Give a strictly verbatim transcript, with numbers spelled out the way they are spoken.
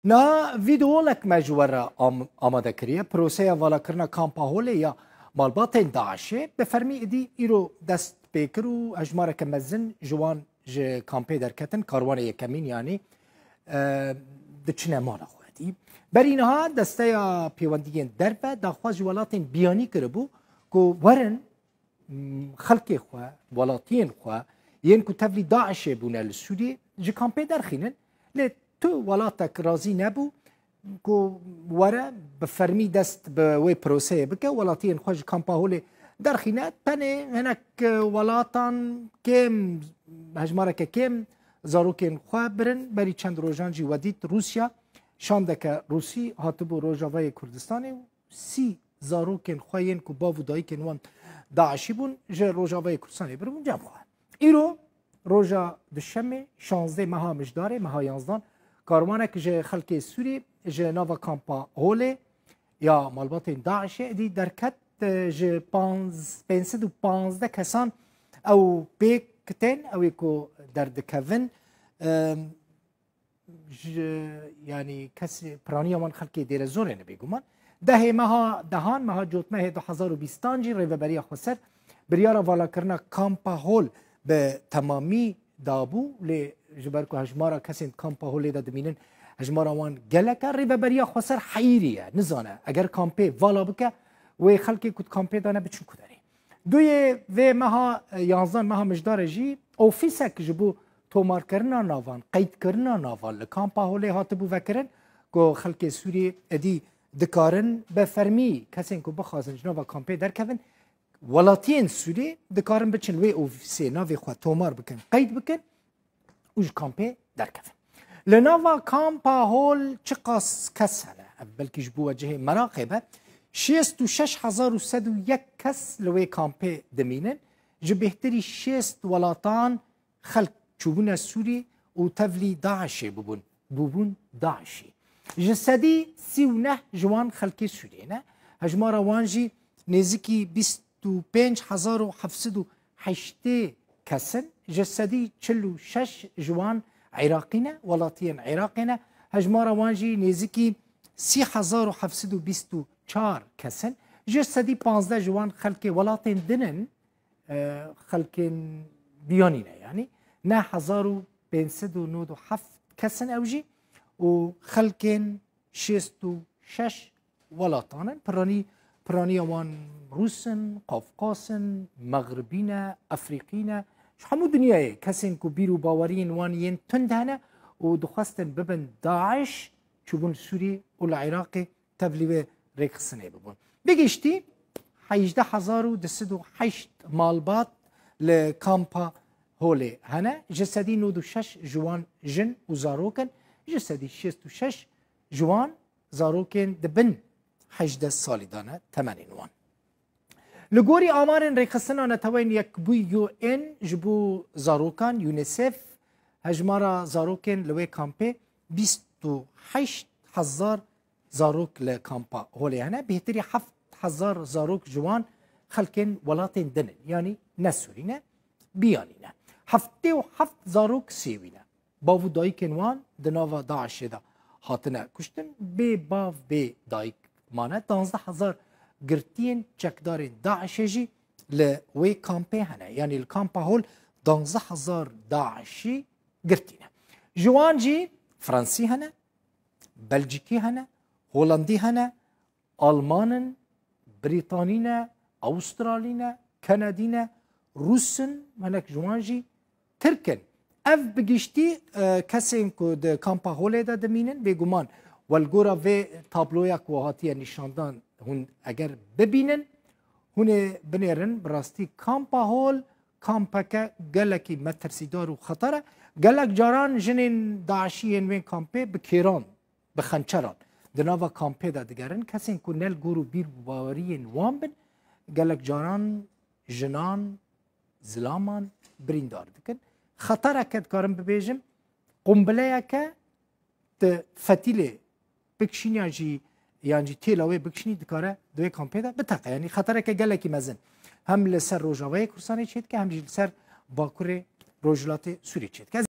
Na vîdeolek me ji we re am- amade kiriye. Proseya valakirina kampa Holê ya malbatên DAIŞê bi fermî êdî îro dest pê kir û hejmareke mezin ji wan ji kampê derketin, karwanê yekemîn yanî, e, diçine mala xwe dî. Berî niha Desteya Pêwendiyên Derve daxwaz ji welatên biyanî kiribû ku werin, m, xelkê xwe, welatiyên xwe, yên ku tevlî DAIŞê bûne li Sûriyê, ji kampê derxînin. Lê tu welatek razî nebû ku were bi fermî dest bi wê proseyê bike, welatiyên xwe ji kampa Holê derxîne. Tenê hinek, e, welatan kêm, hejmareke kêm zarokên xwe birin. Berî çend rojan jî we dît Rûsya, şandeke Rûsî hatibû Rojavayê Kurdistanê û sî zarokên xwe yên ku bav û dayikên wan DAIŞî bûn, ji Rojavayê Kurdistanê biribûn cem xwe. Îro roja duşemê, şazdeh meha Mijdarê, meha yanzdan, karwanek ji xelkê Sûrî ji nava kampa Holê ya malbatên DAIŞê êdî derket, e, ji panz-, pênc sed û panzdeh kesan ew pêk tên, ew ê ku derdikevin, e, ji, yanî kesê piraniya wan xelkê Dêrezorê ne bêguman. Dehê meha dehan, meha cotmehê du hezar û bîstan jî Rêveberiya Xweser biryara valakirina kampa Hol bi temamî dabû, lê ji ber ku hejmara kesên kampa Holê de dimînin, hejmara wan gelek e, Rêveberiya Xweser heyirî ye, nizane eger kampê vala bike, wê xelkê ku di kampê de ne biçin ku derê. Duyê vê meha, e, yanzdan meha Mijdarê jî ofîsek ji bo tomarkirina navan, qeydkirina navan li kampa Holê hatibû vekirin, ku xelkê Sûriyê êdî dikarin bi fermî kesên ku bixwazin ji nava kampê derkevin, welatiyên Sûriyê dikarin biçin wê ofîsê navê xwe tomar bikin, qeyd bikin û ji kampê derkevin. Li nava kampa Hol çiqas kes hene? Ev belkî ji bo we cihê meraqê be. Şêst û şeş hezar û sed û yek kes li wê kampê dimînin. Ji bêhtirî şêst welatan xelk çûbûne Sûrî û tevlî DAIŞê bûbûn. Bûbûn DAIŞî. Ji sedî sî û neh ji wan xelkê Sûriyê ne. Hejmara wan jî nêzîkî bîst û pênc hezar û heft sed û heştê kes in. Ji sedî çil û şeş ji wan Iraqî ne, welatiyên Iraqê ne. Hejmara wan jî nêzîkî sî hezar û heft sed û bîst û çar kes in. Ji sedî panzdeh ji wan xelkê welatên din in, e, xelkên biyanî ne yanî. Neh hezar û pênc sed û nod û heft kes in ew jî û xelkên şêst û şeş welatan in. Piranî, piraniya wan Rûs in, Qafqas in, Mexribî ne, Efrîqî ne. Ji hemû dinyayê kesên ku bîr û baweriyên wan yên tund hene û dixwestin bibin DAIŞ, çûbûn Sûrî û li Iraqê tevlî wê rêkxistinê bibûn. Bi giştî hejdeh hezar û du sed û heşt malbat li kampa Holê hene. Ji sedî nod û şeş ji wan jin û zarok in. Ji sedî şêst û şeş ji wan zarokên di bin hejdeh salî de ne, temenên wan. Li gorî amarên Rêxistina Neteweyên Yekbûyî U N ji bo zarokan, UNICEF, hejmara zarokên li wê kampê bîst û heşt hezar zarok li kampa Holê hene. Bêhtirî heft hezar zarok ji wan xelkên welatên din in. Yanî ne Sûrî ne, biyanî ne. Heftê û heft zarok sêwî ne. Bav û dayikên wan di nava DAIŞê de hatine kuştin. Bê bav, bê dayik mane. Danzdeh hezar girtiyên çekdarên DAIŞê jî li wê kampê hene. Yanî li kampa Hol danzdeh hezar DAIŞî girtî ne. Ji wan jî Fransî hene, Belcîkî hene, Holandî hene, Alman in, Brîtanî ne, Awustralî ne, Kenedî ne, Rûs in, hinek ji wan jî Tirk in. Ev bi giştî, e, kesên ku di kampa Holê de dimînin, bêguman we li gora vê tabloya ku hatiye nîşandan hûn eger bibînin, hûn ê binêrin bi rastî kampa Hol kampeke gelekî metirsîdar û xeter e. Gelek caran jinên DAIŞî yên wê kampê bi kêran, bi xençeran di nava kampê de digerin. Kesên ku ne li gor û bîr û baweriyên wan bin, gelek caran jinan, zilaman birîndar dikin. Xetereke, dikarim bibêjim, qumbileyeke tu fetîlê bikişînî yan jî, yan jî têla wê bikişînî, dikare di wê kampê de biteqe. Yanî xetereke gelekî mezin hem li ser Rojavayê Kurdistanê çêdike, hem jî li ser Bakurê Rojhilatê Sûriyê çêdike.